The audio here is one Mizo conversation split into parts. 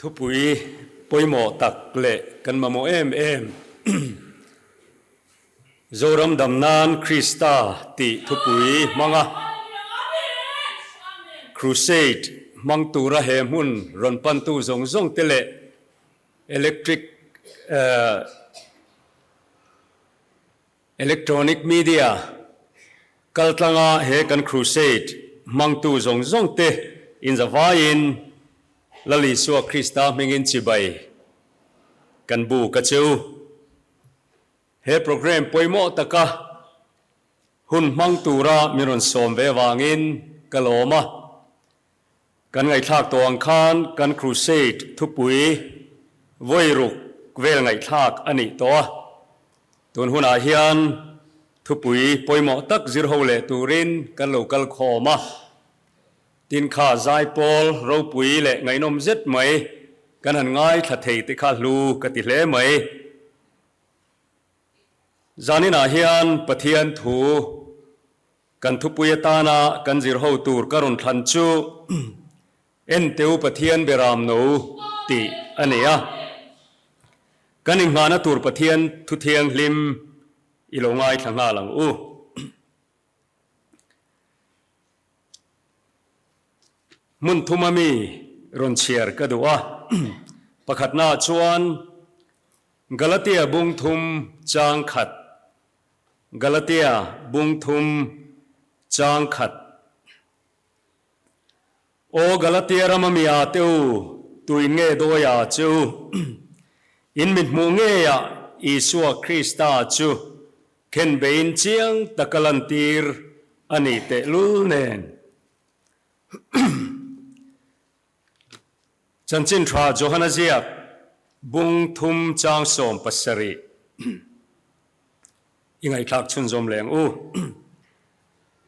Thupui pawimawh tak leh kan mamawh em em Zoram dam nan Krista tih thupui hmanga Crusade hmang tura he hmun rawn pantu zawng zawng te leh Electric Electronic media kaltlanga he kan crusade hmangtu zawng zawng te inzavaiin Lal Isua Krista hmingin chibai kan buk a che u. He programme pawimawh taka hun hmang tura min rawn sawm ve avangin ka lawm a. Kan ngaihthlak tawh ang khan kan crusade thupui vawi ruk vel ngaihthlak a nih tawh a, tun hunah hian thupui pawimawh tak zir ho leh turin kan lo kal khawm a, tin kha zaipawl ropui leh ngaihnawm zet mai kan han ngaithla thei te kha hlu ka ti hle mai. Zaninah hian Pathian thu Kan thupui atana kan zir ho tur ka rawn thlan chu Enteu Pathian Beram No tih a ni a. Kan inghahna tur Pathian thu thianghlim i lo ngaithla nghal ang u. Hmun thuma mi rawn chhiar ka duh a. Pakhatnaah chuan Galatia bung thum chang khat Galatia bung thum chang khat. Aw Galatia rama mi a te u, tuin nge dawi a che u? In mithmuh ngeiah Isua Krista chu khenbeiin chiang taka lantir a nih tehlul nen. Chanchin tha Johana ziak bung thum chang 70 i ngaihthlak chhunzawm leng u.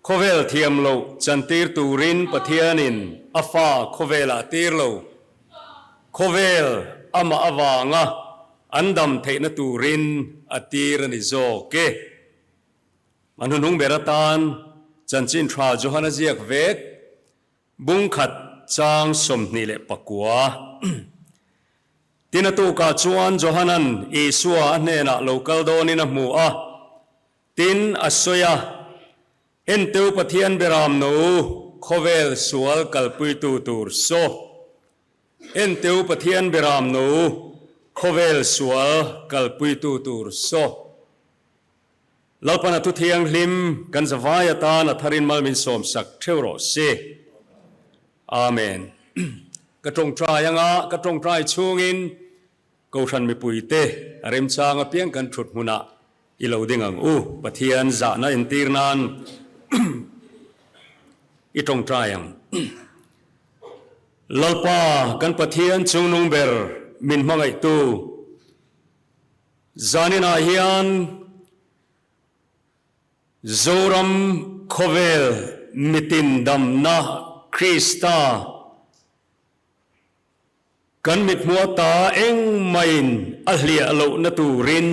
Khawvel thiam loh chantir turin Pathianin a fa khawvelah tir lo. Khawvel amah avanga an dam theihna turin a tir a ni zawk e. A hnuhnung ber atan Chanchin tha Johana ziak vek Bung khat chang 29. Tin a tukah chuan Johanan Isua a hnenah lo kal dawnin a hmu a, tin a sawi a, Enteu Pathian Beram no khawvel sual kalpuitu tur saw. Enteu Pathian Beram no khawvel sual kalpuitu tur saw. Lalpana thu thianghlim kan zavai atan a tharin mal min sawmsak theuh rawh se. Amen. Ka tawngtai anga ka tawngtai chhungin Kohhran mipuite a remchang apiang kan thut hmunah i lo ding ang u. Pathian zahna entir nan i tawngtai ang. Lalpa kan Pathian chungnung ber min hmangaihtu Zaninah hian Zoram khawvel mitin damna Krista kan mithmuh ta engmahin a hliah lohna turin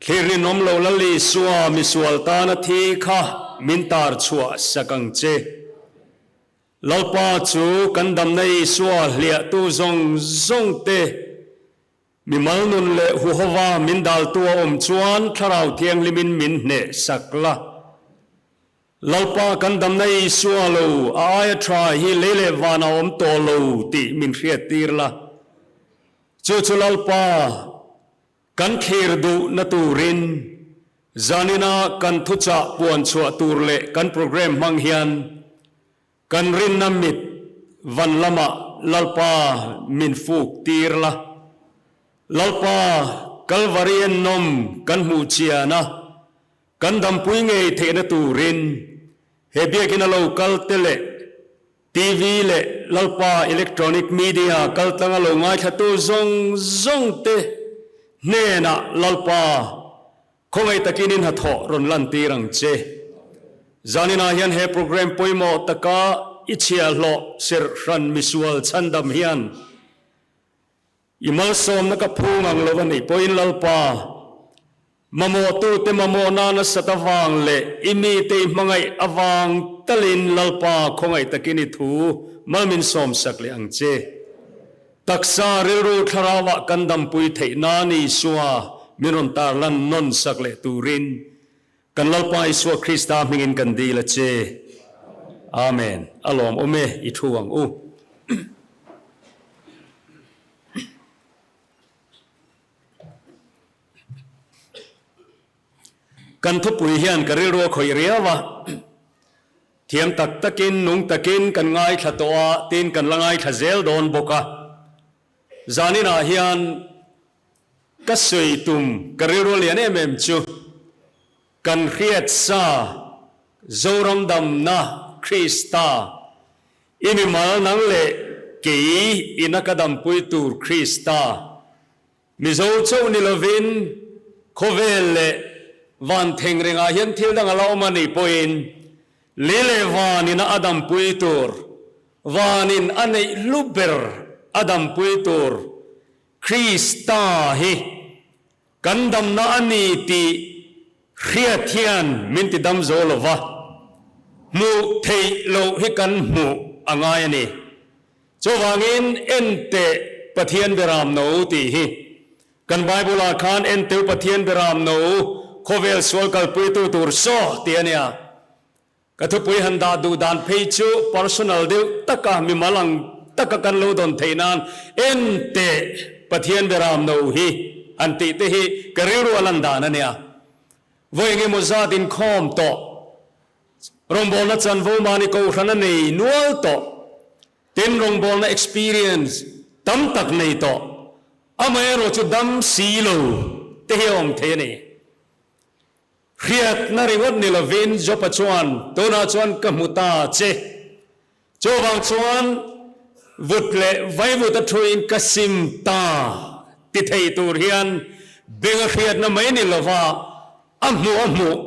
thlir rinawm lo Lal Isua misual tana thi kha min tar chhuah sak ang che. Lalpa chu kan damna Isua hliahtu zawng zawng te, mimal nun leh huhova min daltu a awm chuan Thlarau Thianghlimin min hneh sak la. Lalpa kan damna Isua lo a aia tha hi lei leh van a awm tawh lo tih min hriattir la. Chu chu Lalpa Kan thlir duhna turin zanina kan thuchah puan chhuah tur leh kan programme hmang hian kan rinna mit van lamah Lalpa min fuk tir la. Lalpa Kalvari ennawm kan hmuh chiana kan dampui ngei theihna turin he biakina lo kal te leh TV leh Lalpa electronic media kaltlanga lo ngaithlatu zawng zawng te hnenah Lalpa khawngaih takin in hnathawh rawn lantir ang che. Zaninah hian he programme pawimawh taka i chhiahhlawh serhhran misual chhandam hian I malsawmna ka phu ngang lo a nih pawhin Lalpa, mamawhtute mamawhna nasat avang leh i mite i hmangaih avang talin Lalpa khawngaih takin i thu mal min sawmsak leh ang che. Taksa rilru thlarauah kan dampui theih nan Isua min rawn tarlan nawn sak leh turin kan Lalpa Isua Krista hmingin kan dil a che. Amen. A lawmawm e, i thu ang u. Kan thupui hian ka rilru a khawih riau a, thiam tak takin, nung takin kan ngaithla tawh a, tin kan la ngaithla zel dawn bawk a. Zaninah hian ka sawi tum ka rilru lian em em chu kan hriat sa Zoram damna Krista i mimal nang leh kei ina ka dampui tur Krista Mizo chauh ni lovin khawvel leh van theng rengah hian thil dang a la awm a nih pawhin li leh vanin a dampui tur, vanin a neih hlu ber a dampui tur Krista hi kan damna a ni tih hriat hian min ti dam zo lo va, hmuh theih loh hi kan hmuh a ngai a ni. Chuvangin enteh Pathian Beram No tih hi kan Bible ah khan enteu Pathian Beram No khawvel sual kalpuitu tur saw tih a nia. Ka thupui han dah duh dan phei chu personal deuh taka mimal ang taka kan lo dawn theih nan enteh Pathian Beram No hi han tih te hi ka rilru a lan dan a nia. Vawi engemaw zat inkhawm tawh Rawngbawlna chanvo mahni kohhran a nei nual tawh. Tin, rawngbawlna experience tam tak nei tawh. Amaherawh chu dam si lo te hi a awm thei a ni. Hriatna ringawt ni lovin Jopa chuan, Tunah chuan ka hmu ta che. Chuvang chuan vut leh vaivut a thuin ka sim ta ti thei tur hian beng a hriatna mai ni lova a hmuh a hmuh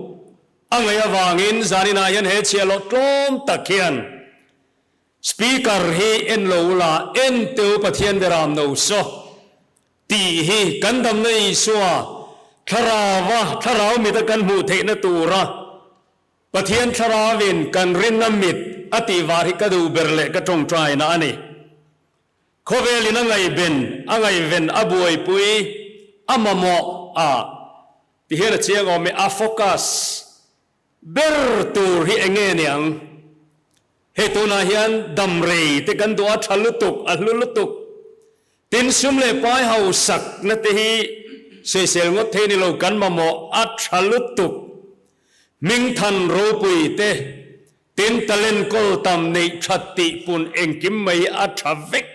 A ngaih avangin zaninah hian he chhiahloh tlawm tak hian Speaker hi en lo ula, en teu Pathian beram no saw tih hi kan damna Isua thlarauva thlarau mita kan hmuh theihna tura Pathian thlarauvin kan rinna mit a tih var hi ka duh ber leh ka tawngtaina a ni. Khawvelin a ngaihben, a ngaihven, a buaipui, a mamawh a ti hian a chiang awm e, a focus ber tur hi eng nge niang? Hei tunah hian dam rei te kan duh a, tha lutuk, a hlu lutuk. Tin, sum leh pai hausakna te hi sawisel ngawt thei ni lo, kan mamawh a tha lutuk. Hmingthan ropui te Tin, talent kawl tam neih that tih pun engkim mai hi a tha vek.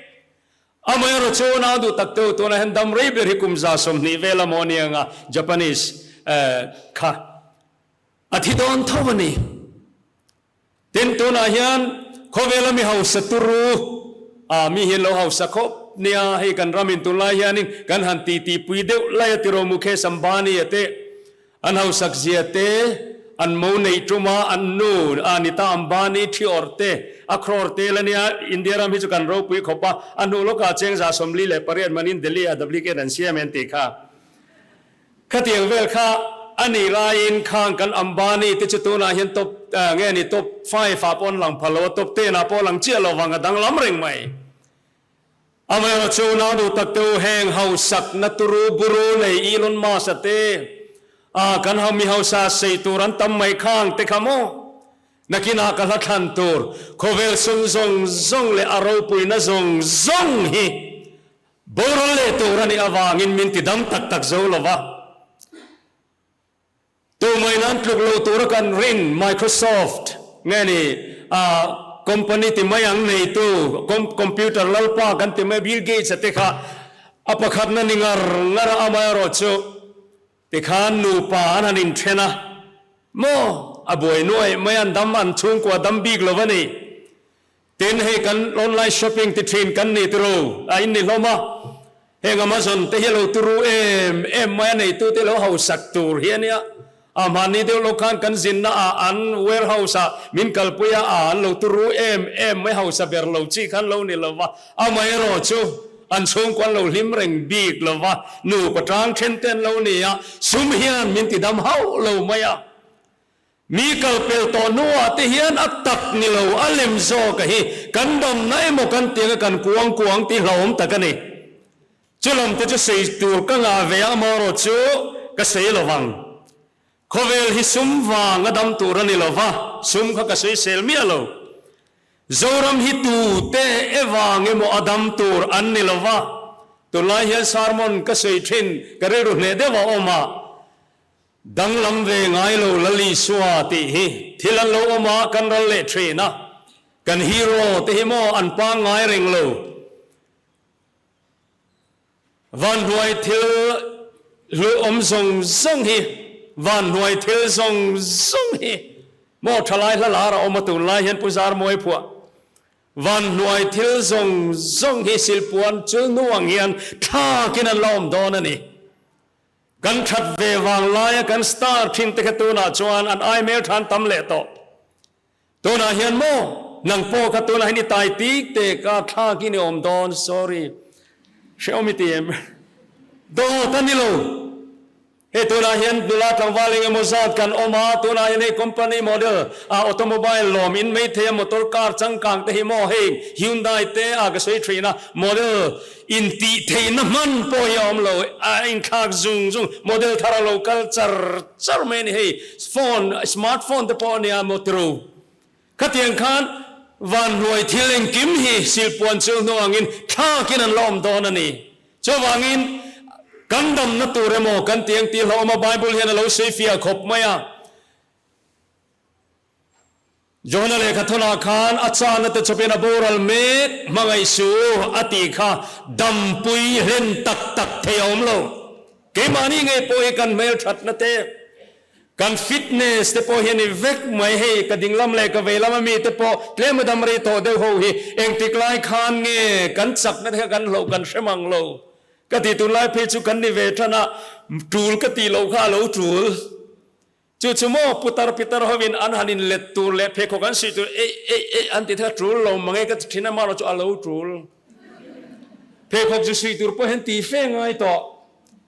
Amaherawh chu nau duh tak teuh tunah hian dam rei ber hi kum 120 vel a maw nia nga Japanese kha a thi dawn tho a ni. Tin, tunah hian khawvela mi hausa turu a mi hian lo hausa khawp nia, hei kan ramin tunlai hianin kan han titi pui deuh lai a tiraw Mukesh Ambani a teh. An hausak zia te, an mo neih tuma an nu Anita Ambani thi awrh te, a crore tel a nia, India ram hi chu kan ropui khawp a, a hnu lawkah cheng 48 manin Delhi ah duplicate an siam em tih kha. Khatiang vel kha a nih laiin khang kan Ambani te chu tunah hian top nge ni top five ah pawh an lang phal lo a, top ten ah pawh a lang chiah lo vang a danglam reng mai. Amaherawh chu nau duh tak te u heng hausakna turu buru nei Elon Musk a te a kan ho mi hausa sei tur an tam mai khang te kha maw? Nakinah ka hla thlan tur khawvel sum zawng zawng leh a ropuina zawng zawng hi boral leh tur a nih avangin min ti dam tak tak zo lo va. Tumah nan tluk lo tura kan rin Microsoft nge ni a company ti mai ang neitu computer lalpa kan ti mai Bill Gates a te kha a pakhatna ni ngar ngar a amaherawh chu tikhan nupa an han inthen a maw a buai nuaih mai an dam an chhungkua dam bik lo a ni. Tin, hei kan online shopping ti thin kan ni turu a in ni hlawm a, heng Amazon te hi a lo turu em em mai a neitute lo hausak tur hi a nia. A mahni deuh lo khan kan zinna ah an warehouse ah min kalpui a, a an lo turu em em mai hausa ber lo chi khan lo ni lo va, amaherawh chu an chhungkua an lo hlim reng bik lo va, nupa tang then te an lo ni a, sum hian min ti dam hauh lo mai a. Mi kal pel tawh hnuah te hian a tak ni lo, a lem zawk a hi kan damna emaw kan tiang a kan kuang kuang tih hlauhawm tak a ni. Chu lam te chu sawi tur ka ngah ve a, amaherawh chu ka sawi lo vang. Khawvel hi sum vang a dam tur a ni lo va, sum kha ka sawisel miah lo. Zoram hi tute e vang emaw a dam tur an ni lo va, tunlai hian sermon ka sawi thin, ka rilru hneh deuh a awm a, Danglam ve ngai lo Lal Isua tih hi thil an lo awm a, kan ral leh thin a, kan hero te hi maw an pangngai reng lo. Vanhnuai thil hluawm zawng zawng hi, vanhnuai thil zawng zawng hi maw thalai hla lar a awm a tunlai hian Pu Zarmawi phuah Vanhnuai thil zawng zawng hi silpuan chul hnu ang hian thlakin an la awm dawn a ni. Kan that ve vang laia kan star thin te kha tunah chuan an ai hmel than tam leh tawh. Tunah hian maw nang pawh kha tunah hian i tai tik tek a thlak in i awm dawn sorry hrehawm i ti em? Dawt a ni lo. Hei tunah hian nula tlangval eng emaw zat kan awm a, tunah hian hei company model a automobile lawm in maithei a motor car changkang te hi maw hei Hyundai te a ka sawi thin a model Intihtheihna hman pawh hi a awm lo, a inthlak zung zung, model thar a lo kal char char mai a ni hei, phone, smart phone te pawh a nia maw tiro. Khatiang khan vanhnuai thil engkim hi silpuan chul hnu angin thlakin an la awm dawn a ni. Chuvangin kan damna tur emaw kan ti ang tih hlauhawm a, Bible hian a lo sawifiah khawp mai a. Johana lehkha thawnah khan a chahna te chawpin a boral mek hmangaih suh u a tih kha dampui hlen tak tak thei a awm lo. Keimahni ngei pawh hi kan hmelthatna te, kan fitness te pawh hi a ni vek mai. Hei ka dinglam leh ka veilam a mi te pawh tlem a dam rei tawh deuh ho hi engtik lai khan nge kan chakna te kha kan hloh kan hre mang lo. Ka tih tunlai phei chu kan ni ve tan a, tul ka tih loh kha a lo tul. Chu chu maw putar pitar hovin an han in let tur leh pheikhawk an suih tur eih eih eih an ti thei a tul lo mange ka ti thin a marawh chu a lo tul. Pheikhawk chu suih tur pawh hian ti fe ngai tawh.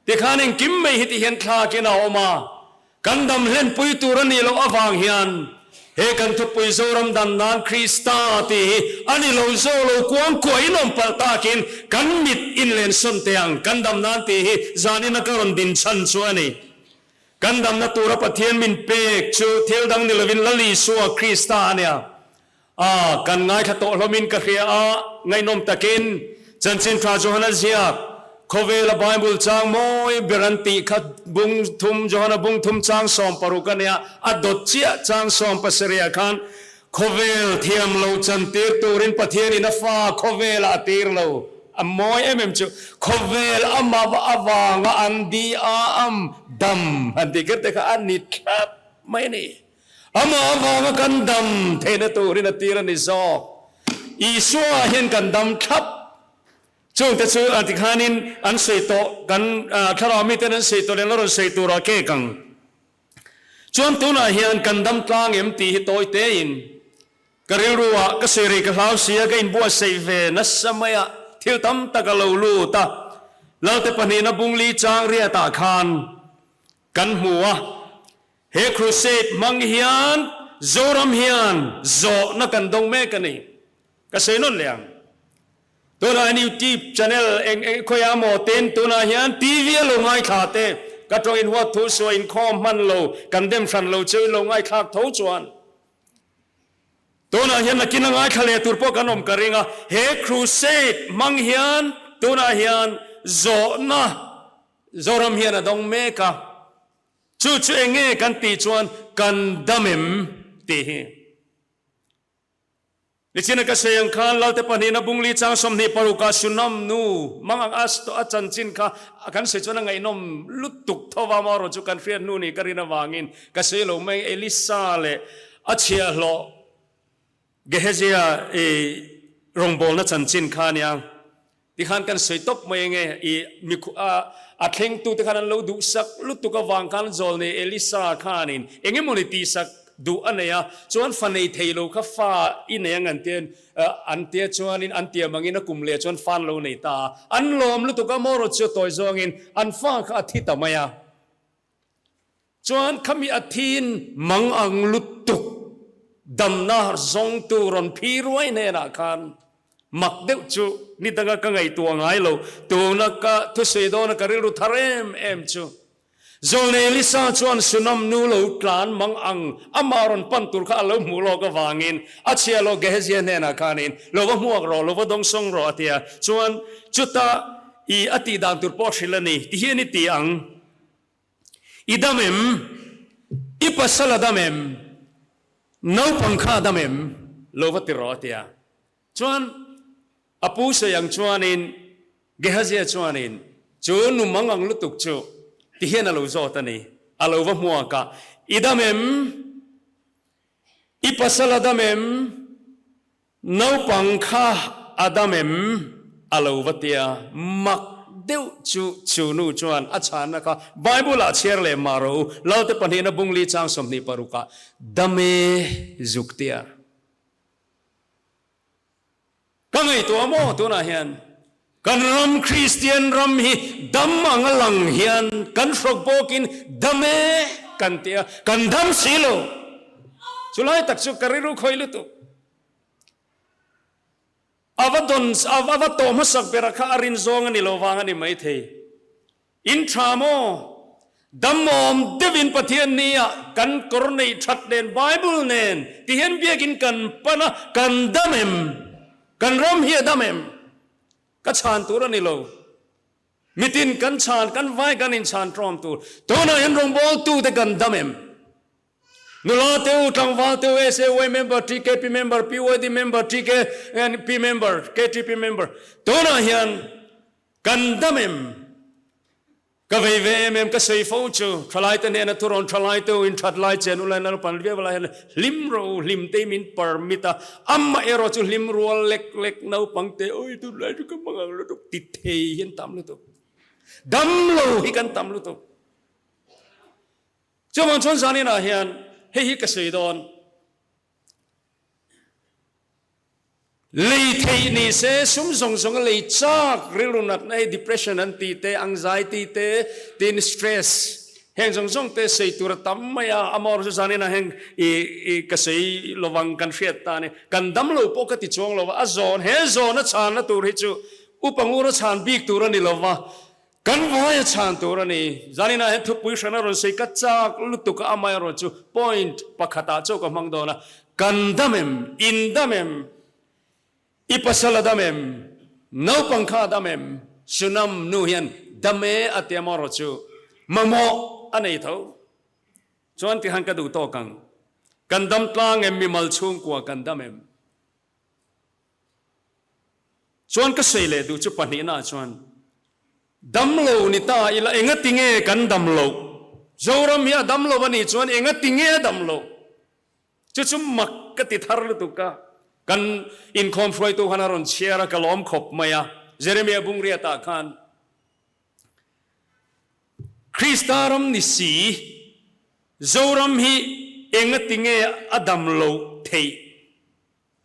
Tikhan engkim mai hi ti hian thlakin a awm a, kan dam hlenpui tur a nih loh avang hian he kan thupui Zoram dan nan Krista tih hi a ni lo zo lo kuang kuahin awm palh takin kan mit inlensawn teh ang kan dam nan tih hi zanin a ka rawn din chhan chu a ni. Kan damna tura Pathian min pek chu thil dang ni lovin Lal Isua Krista a nia. A, kan ngaithla tawh hlawmin ka hria a, ngaihnawm takin Chanchin Tha Johana ziak, Khawvela Bible chang mawi ber an tih kha bung thum, Johana bung thum chang 16 a nia, a dawt chiah chang 17 ah khan Khawvel thiam lo chantir turin Pathianin a fa khawvelah a tir lo. A mawi em em chu khawvel ama avanga an di a am dam han tih kher te kha a ni thlap mai a ni. Ama avanga kan dam theihna turin a tir a ni zawk. Isua hian kan dam thlap. Chungte chu a tikhanin an sawi tawh kan thlarau miten an sawi tawh leh an la rawn sawi turah kek ang. Chuan tunah hian kan dam tlang em tih hi tawi tein ka rilru ah ka sawi rei ka hlau sia ka inbuatsaih ve nasa mai a, thil tam tak a lo lut a, Lalte pahnihna bungli chang riat ah khan kan hmu a, he crusade hmang hian Zoram hian zawhna kan dawng mek a ni. Ka sawi nawn leh ang. Tunah hian YouTube channel eng eng khawiah maw tin tunah hian TV a lo ngaithla te ka tawng in huat thu suah inkhawm hman lo kan dem hran lo cheu in lo ngaithlak tho chuan tunah hian nakin a ngaithla leh tur pawh kan awm ka ring a he crusade hmang hian tunah hian zawhna Zoram hian a dawng mek a chu chu eng nge kan tih chuan kan dam em tih hi. Nichina ka sawi ang khan Lalte pahnihna bungli chang 26 ah Sunam nu mang ang as tawh a chanchin kha kan sawi chuan a ngaihnawm lutuk tho va maw erawh chu kan hriat hnu nih ka rin avangin ka sawi lo mai Elisa leh a chhiahhlawh Gehezia i rawngbawlna chanchin kha a nia. Tikhan kan sawi tawp mai enge i mikhu a a thlengtute khan an lo duhsak lutuk avang khan zawlnei Elisa khanin engemawni tihsak duh a nei a, chuan fa nei thei lo kha fa i nei ang an tia an tia chuanin an tiam angin a kum leh chuan fa an lo nei ta a, an lawm lutuk a maw rawt chu tawi zawngin an fa kha a thi ta mai a. Chuan khami a thin mang ang lutuk damna zawngtu rawn phi ruai hnenah khan mak deuh chu ni danga ka ngaihtuah ngai lo, tuna ka thusawi dawna ka rilru thar em em chu Zawlnei Elisa chuan Sunam nu lo tlan mang ang amah rawn pan tur kha a lo hmuh lawk avangin a chhia lo Gehezia hnenah khanin lo va hmuak rawh, lo va dawngsawng rawh a ti a. Chuan chuta i a tih dan tur pawh a hrilh a ni. Ti hian i ti ang, I dam em? I pasal a dam em? Naupang kha a dam em? Lo va ti rawh a ti a. Chuan a pu sawi ang chuanin Gehazia chuanin chu nu mang ang lutuk chu ti hian a lo zawt a ni. A lo va hmuak a, I dam em? I pasal a dam em? Naupang kha a dam em? A lo va ti a. Mak deuh chu chu nu chuan a chhanna kha Bible-ah chhiar leh mah rawh u, Lalte pahnihna bungli chang 26 ah, Dam e zuk tia. Ka ngaihtuah maw tunah hian kan ram Kristian ram hi dam ang a lang hian kan hrawk bawkin dam e kan ti a, kan dam si lo. Chulai tak chu ka rilru khawi lutuk. A va dawn a va tawh hmasak bera kha a rin zawng a ni lo vang a ni maithei. In tha maw? Damawm deuhin Pathian ni ah kan kawr neih that nen Bible nen ti hian biakin kan pan a, kan dam em? Kan ram hi a dam em? Ka chhan tur a ni lo. Mitin kan chhan, kan vai kan inchhan tawm tur. Tunah hian rawngbawltute kan dam em? Nula te u, tlangval te u, SAY member, TKP member, PYD member, TKP member, KTP member, tunah hian kan dam em? Ka vei ve em em, ka sawi fo chu, thalai te hnena thurawn thalai te u in that lai chen ulai naupang viau lai hian hlim rawh u, hlim te min permit a, amah erawh chu hlim rual lek lek naupang te oi tunlai chu ka hmangang lutuk ti thei hian tam lutuk, dam lo hi kan tam lutuk. Chuvang chuan zaninah hian hei hi ka sawi dawn. Lei theih ni se sum zawng zawng a lei chak rilru natna hei depression an tih te, anxiety te, tin stress heng zawng zawng te sawi tur a tam mai a, amaherawhchu chu zaninah hian i i ka sawi lovang kan hriat ta a ni. Kan dam lo pawh ka ti chuang lo va, a zawn he zawna chhanna tur hi chu upa ngura chhan bik tur a ni lo va, Kan vai a chhan tur a ni. Zaninah hian thupui hran a rawn sawi ka chak lutuk a, amaherawh chu point pakhatah chauh ka hmang dawn a, Kan dam em? In dam em? I pasal a dam em? Naupang kha a dam em? Sunam nu hian dam e a ti amaherawh chu mamawh a nei tho. Chuan tihan ka duh tawk ang. Kan dam tlang em? Mimal chhungkua kan dam em? Chuan ka sawi leh duh chu pahnihna chuan damlo ni ta ila enga tinge kan dam loh? Zoram hi a dam lo a nih chuan enga tinge a dam loh? Chu chu mak ka ti thar lutuk a, kan inkhawm hruaitu khan a rawn chhiar a, ka lawm khawp mai a, Jeremiah Bungriatah khan Krista ram ni si Zoram hi enga tinge a dam loh theih?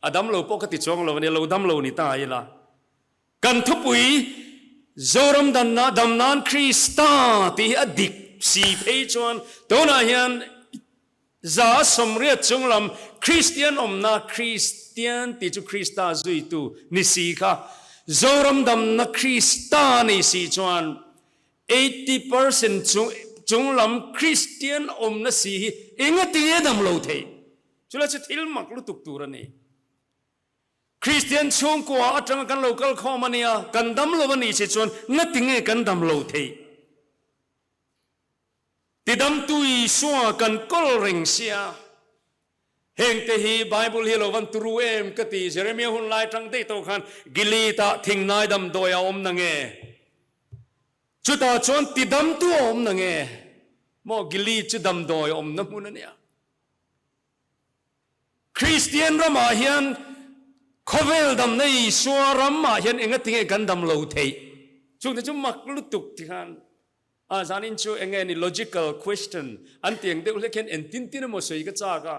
A dam lo pawh ka ti chuang lo a ni, lo dam lo ni ta ila. Kan thupui Zoram danna dam nan Krista tih hi a dik si phei chuan tunah hian 180 chunglam Kristian awmna Kristian tih chu Krista zuitu ni si kha Zoram damna Krista ni si chuan 80% chunglam Kristian awmna si hi engatinge dam lo theih? Chulai chu thil mak lutuk tur a ni. Kristian chhungkua atanga kan lo kal khawm a nia, kan dam lo a nih si chuan ngati nge kan dam lo theih? Tidamtu Isua kan kawl reng sia. Hengte hi Bible hi lo van turu em ka ti. Jeremia hun lai atang daih tawh khan Gilead-ah thingnai damdawi a awm na nge? Chutah chuan tidamtu a awm na nge? Maw Gilead chu damdawi a awmna hmun a nia. Kristian ramah hian khawvel damna Isua ramah hian engatinge kan dam lo theih? Chungte chu mak lutuk ti khan a zanin chu enge ni logical question an ti ang deuh hlek hian entin tin emaw sawi ka chak a.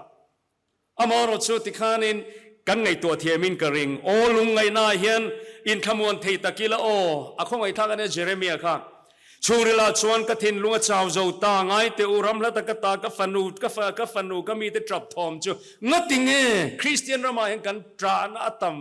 Amaherawh chu ti khanin kan ngaihtuah thiamin ka ring. Aw lungngaihnaah hian inthlamuan thei tak ila aw, a khawngaihthlak ania Jeremia kha. Chhungril ah chuan ka thinlung a chau zo ta, ngai teh u, ram hla taka ta ka fanu, ka fa, ka fanu, ka mite tap thawm chu ngati nge Kristian ramah hian kan tahna a tam?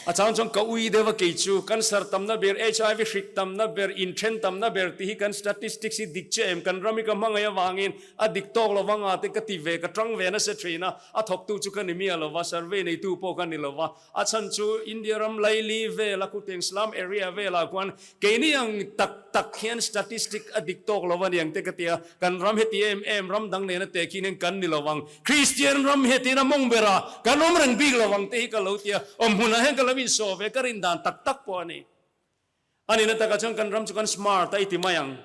A chang chuan ka ui deuh a kei chu cancer tamna ber, HIV hrik tamna ber, inthen tamna ber tih hi kan statistics hi dik chiah em? Kan ram hi ka hmangaih avangin a dik tawk lo vanga te ka ti ve, ka tang ve nasa thin a, a thawktu chu ka ni miah lo va, survey neitu pawh ka ni lo va, a chhan chu India ram laili vela khutiang slum area velah khuan keini ang tak tak hian statistic a dik tawk lo a niang te ka ti a, kan ram heti em em ram dang nena tehkhin hian kan ni lo vang. Kristian ram hetin a mawng ber a, kan awm reng bik lo ang te hi ka lo ti a, awm hmunah hian ka lo insawh ve, ka rin dan tak tak pawh a ni. A nihna takah chuan kan ram chu kan smart a i ti mai ang.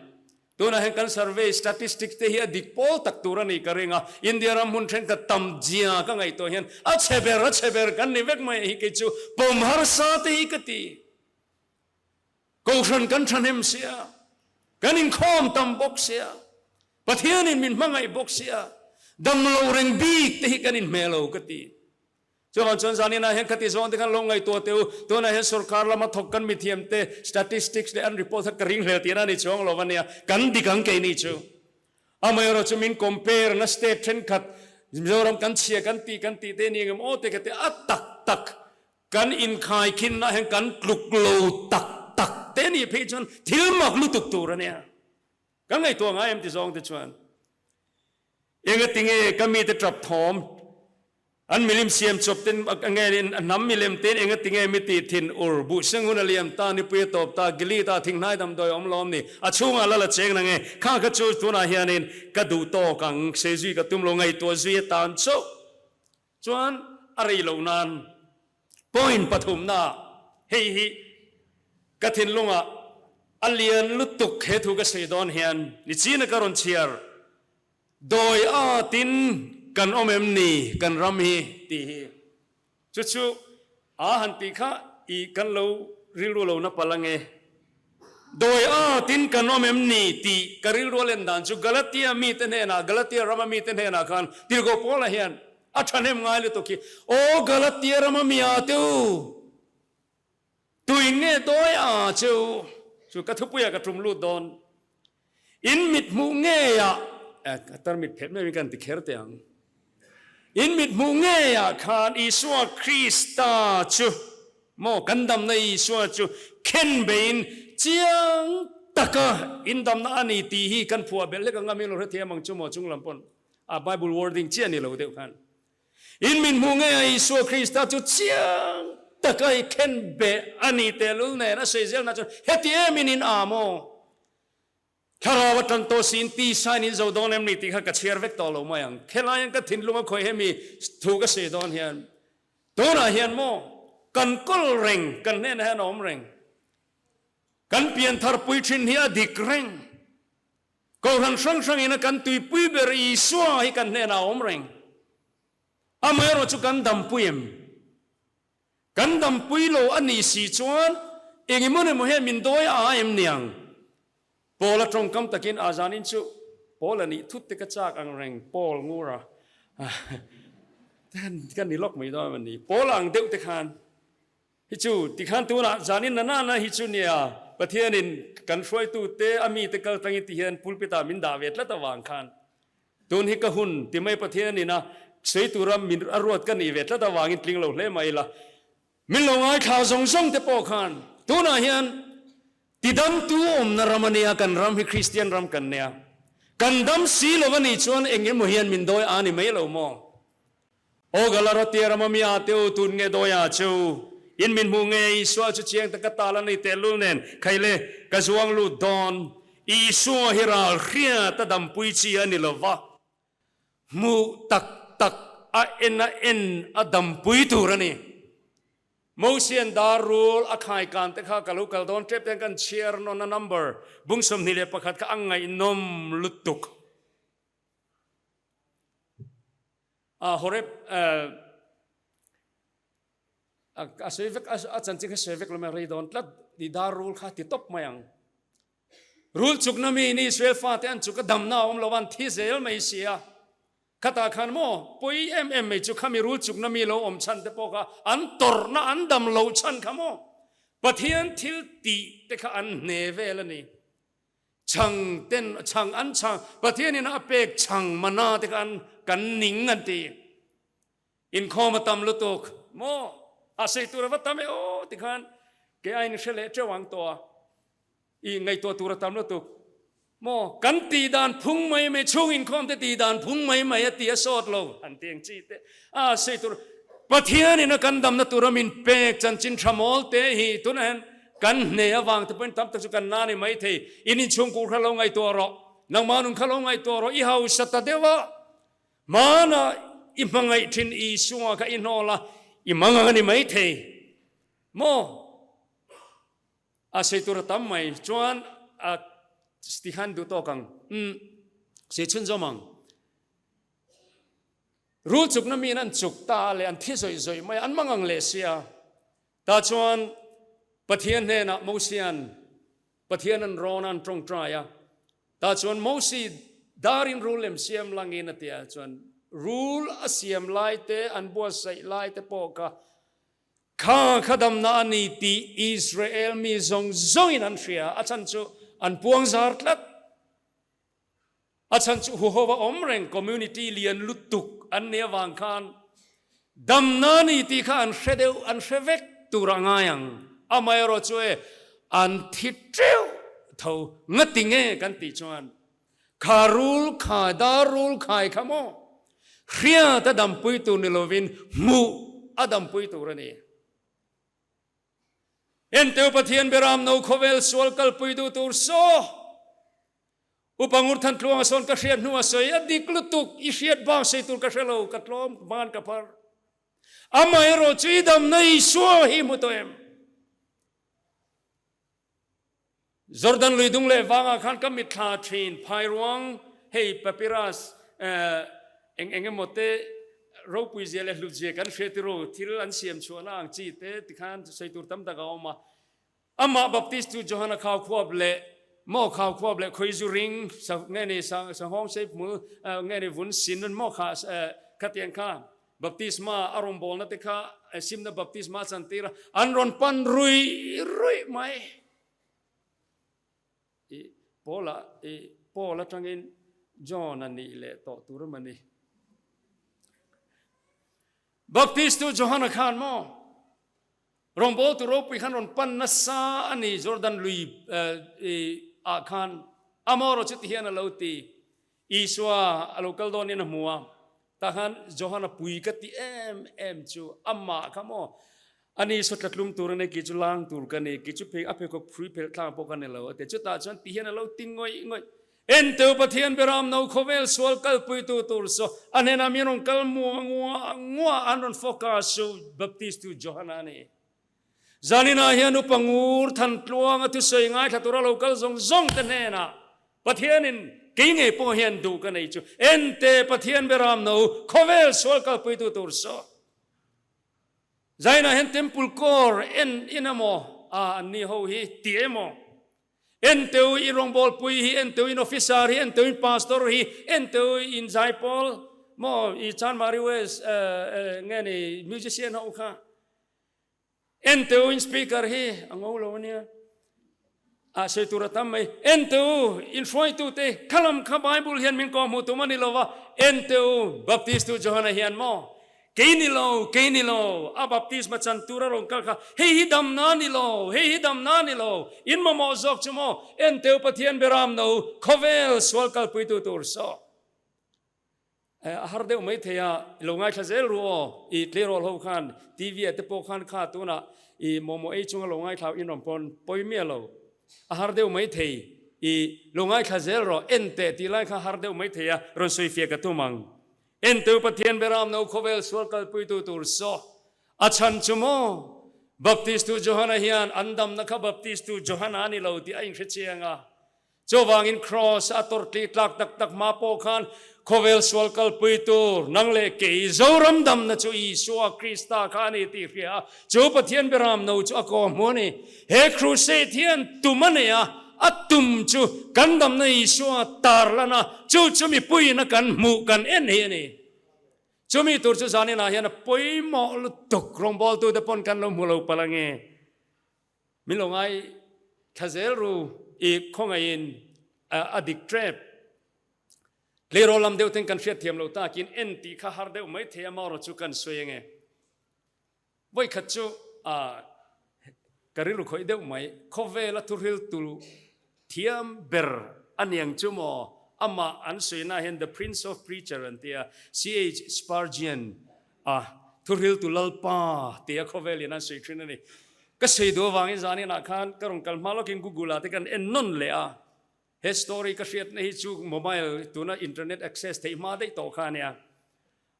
Tunah hian kan survey statistics te hi a dik pawl tak tur a nih ka ring a, India ram hmun thenkhat tam zia ka ngaihtuah hian a chhe ber a chhe ber kan ni vek mai hi kei chu pawm harsa te hi ka ti. Kohhran kan thahnem sia, kan inkhawm tam bawk sia, Pathianin min hmangaih bawk sia, damlo reng bik te hi kan inhmeh lo ka ti. Chuvang chuan zaninah hian khati zawng te khan lo ngaihtuah teh u, tunah hian sorkar lama thawk kan mithiam te statistics leh an report kha ka ring hlel tihna a ni chuang lo ania, kan dik ang keini chu. Amaherawh chu min compare na state thenkhat Mizoram kan chhia kan tih kan tih te ni engemaw aw te ka ti a tak tak Kan inkhaikhinna hian kan tluk lo tak tak te nih phei chuan thil mak lutuk tur a nia. Kan ngaihtuah ngai em ti zawng te chuan engatinge ka mite tap thawm an milim siam chawp ten nge hnam milem ten engatinge mi tih thin ur buh seng hun a liam ta nipui a tawp ta gili ta thinghnai damdawi awm lawm ni a chhungah lal a cheng na nge kha kha chu tunah hianin ka duh tawk ang sei zui ka tum lo ngaihtuah zui atan chauh Chuan a rei loh nan point pathumna hei hi ka thinlungah a lian lutuk he thu ka sawi dawn hian nichina ka rawn chhiar dawi atin kan awm em ni kan ram hi tih hi chu chu a han tih kha i kan lo rilru lo na palh ange. Dawi atin kan awm em ni tih ka rilru a len dan chu Galatia mite hnenah, Galatia rama mite hnenah khan Tirhkoh Paula hian a thahnem ngai lutuk hi, Aw Galatia rama mi a te u, tuin nge dawi a che u? Chu ka thupuiah ka tum lut dawn. In mit hmuh ngeiah, ka tarmit phet mai kan ti kher teh ang. In mit hmuh ngeiah khan Isua Krista chu maw kan damna Isua chu khen beiin chiang taka in damna a ni tih hi kan phuah belh hlek ang a, min lo hrethiam ang chu maw chung lam pawn a Bible wording chiah ni lo deuh khan. In min hmuh ngeiah Isua Krista chu chiang taka i khen beh a ni tehlul nen a sawi zelna chuan heti em in in a maw? Thlarau atang tawh siin tisain in zo dawn em ni tih kha ka chhiar vek tawh lo mai ang. Khelaiin ka thinlung a khawih hemi thu ka sawi dawn hian tunah hian maw kan kawl reng, kan hnenah hian a awm reng. Kan pianthar pui thin hi a dik reng. Kohhran hrang hrangin a kan tuipui ber Isua hi kan hnenah a awm reng. Amaherawh chu kan dampui em? Kan dampui lo a nih si chuan eng emaw emaw hian min dawi a em niang? Paul a tawngkam takin a zanin chu Paul a nih thut te ka chak ang reng Paul ngur a ka ni lawk mai dawn a ni Paul ang deuh te khan hi chu tikhan tunah zanin na nana hi chu nia Pathianin kan hruaitu te a mite kal tangin ti hian pulpit ah min dah ve tlat avang khan Tun hi ka hun ti mai Pathian ina sawi tura min a ruat ka nih ve tlat avangin tling lo hle mai ila. Min lo ngaithla zawng zawng te pawh khan tunah hian tidamtu awmna ram a nia, kan ram hi Kristian ram kan nia. Kan dam si lo a nih chuan eng emaw hian min dawi a ni mai lo maw? Aw Galarotia rama mi a te u, tun nge dawi a che u? In min hmuh nge Isua chu chiang taka tal a ni tehlul nen, khaile, ka zuang lut dawn. Isua hi ral hriat a dampui chi a ni lo va, hmuh tak tak a en a en a dampui tur a ni. Mosian dar rul a khai kan te kha ka lo kal dawn tep ten kan chhiar nawn a number bung 21 kha a ngaihnawm lutuk. A Horeb a sawi vek a chanchin kha sawi vek lo mai rei dawn tlat i dar rul kha ti tawp mai ang. Rul chukna mi in Israel fate an chuk a damna a awm lo an thi zel mai si a. Khatah khan maw pawi em em mai chu khami rul chukna mi lo awm chhan te pawh kha an tawrhna an dam loh chhan kha maw. Pathian thil tih te kha an hne vel a ni. Chhang ten chhang an chhang Pathianin a pek chhang mana te kha an kan ning an ti. Inkhawm a tam lutuk maw? A sei tur a va tam e aw tikhan ke a inhre leh teuh ang tawh a. I ngaihtuah tur a tam lutuk maw? Kan tih dan phung mai mai, chhung inkhawm te tih dan phung mai mai a ti a sawt lo an ti ang chi te a sei tur Pathianin a kan damna tura min pek chanchin tha mawl te hi tunah hian kan hne avang te pawhin tam tak chu kan na ni mai thei. In inchhungkur kha lo ngaihtuah rawh, nangmah nun kha lo ngaihtuah rawh, i hausa ta deuh a, hmanah i hmangaih thin Isua kha i hnawl a, i mangang a ni mai thei maw? A sei tur a tam mai chuan a ti khan duh tawk ang. Umm sei chhunzawm ang. Rul chukna miin an chuk ta leh an thi zawih zawih mai a, an mangang leh sia. Tah chuan Pathian hnenah Mosia'n Pathian an rawn a, an tawngtai a. Tah chuan Mosi darin rul lem siam langin a ti a, chuan rul a siam lai te, an buatsaih lai te pawh kha Kha kha damna a ni tih Israel mi zawng zawngin an hria, a chhan chu an puang zar tlat. A chhan chu huhova awm reng community lian lutuk an nih avang khan damna a ni tih kha an hre deuh, an hre vek tur a ngai ang. Amaherawh chu e, an thi teuh tho, ngati nge kan tih chuan Kha rul khai, dar rul khai kha maw? Hriat a dampui tur ni lovin hmuh a dampui tur a ni. Enteu Pathian Beram no khawvel sual kalpui duh tur saw. Upa Ngurthan Tluanga sawn ka hriat hnu a sawi a dik lutuk, i hriat bak sawi tur ka hre lo, ka tlawm ban ka phar. Amaherawh chu i damna Isua hi hmu tawh em? Jordan lui dung leh vangah khan ka mitthla thin phairuang hei papyrus eng eng emaw te ropui zia leh hlut zia kan hria tiraw thil an siam chhuahna ang chi te tikhan sawi tur tam tak a awm a. Amah Baptist tu Johana khau khuap leh maw khau khuap leh khawi zu ring nge ni sanghawng sei hmul nge ni vun sin maw kha khatiang kha Baptisma a rawngbawlna te kha simna baptisma a chantir a, an rawn pan ruih ruih mai. I Paula i Paul atangin John a nih leh tawh tur a ni. Baptistu Johana khan maw rawngbawltu ropui khan rawn pan nasa a ni Jordan lui ah khan amaherawhchu chuti hian a lo ti Isua a lo kal dawnin a hmu a, tah khan Johana pui ka ti em em chu amah kha maw ani saw tlatlum tur a nei, kei chu lang tur ka ni, kei chu phei a pheikhawk phrui phelh tlang pawh ka ni lo a ti. Chutah chuan ti hian a lo ti ngawih ngawih, Enteu Pathian Beram no khawvel sual kalpuitu tur saw a hnenah mi rawn kal mua ngua ngua an rawn focus chu Baptist tu Johana a ni. Zaninah hian Upa Ngur Thantluanga thusawi ngaithla tura lo kal zawng zawng te hnenah Pathianin kei ngei pawh hian duh ka nei chu ente Pathian Beram no khawvel sual kalpuitu tur saw. Zainah hian Temple Core en in emaw a an ni ho hi ti emaw enteu i rawngbawlpui hi enteu in officer hi enteu in pastor hi enteu in zaipawl maw i Chanmari West nge ni musician ho kha Enteu in speaker hi a ngo lo ania. A sawi tur a tam mai. Enteu in hruaitu te khalam kha Bible hian min kawh hmuh tum a ni lo va. Enteu Baptist tu Johana hian maw kei ni lo, kei ni lo, a baptisma chan tur a rawn kal kha hei hi damna ni lo, hei hi damna ni lo, in mamawh zawk chu maw Enteu Pathian beram no khawvel sual kalpuitu tur saw. A har deuh mai thei a, i lo ngaithla zel ru aw, i tleirawl ho khan TV ah te pawh khan kha tunah i momo ei chunga lo ngaithla in rawn pawn pawi miah lo. A har deuh mai thei, i lo ngaithla zel rawh, en teh tih lai kha har deuh mai thei a, rawn sawi fiah ka tum ang. En teu Pathian Beram no khawvel sual kalpuitu tur saw a chhan chu maw? Baptistu Johana hian an damna kha Baptistu Johana a ni lo tih a inhre chiang a. Chuvangin Kraws a tawrhtli tlak tak tak hma pawh khan khawvel sual kalpui tur nang leh kei Zoram damna chu Isua Krista kha a ni tih hria a, chu Pathian Beram no chu a kaw hmu a ni. He crusade hian tum a nei a, a tum chu kan damna Isua tar lan a, chu chu mipuiin a kan hmuh kan en hi a ni. Chumi tur chu zaninah hian a pawimawh lutuk rawngbawltute pawn kan lo hmu lo palh ange. Min lo ngai thla zel ru i khawngaihin a dik trep. Tleirawl lam deuh ten kan hriat thiam lo takin en tih kha har deuh mai thei a marawh chu kan sawi ange. Vawikhat chu ka rilru khawih deuh mai, khawvela thuhril tu thiam ber a niang chu maw? Amah an sawina hian The Prince of Preacher an tia, CH Spurgeon a thuhril tu Lalpa tia khawvelin an sawi thin a ni. Ka sawi duh avangin zaninah khan ka rawn kal hma lawkin Google ah te kan en nawn leh a, he story ka hriatna hi chu mobile tuna internet access theih hma daih tawh kha a nia.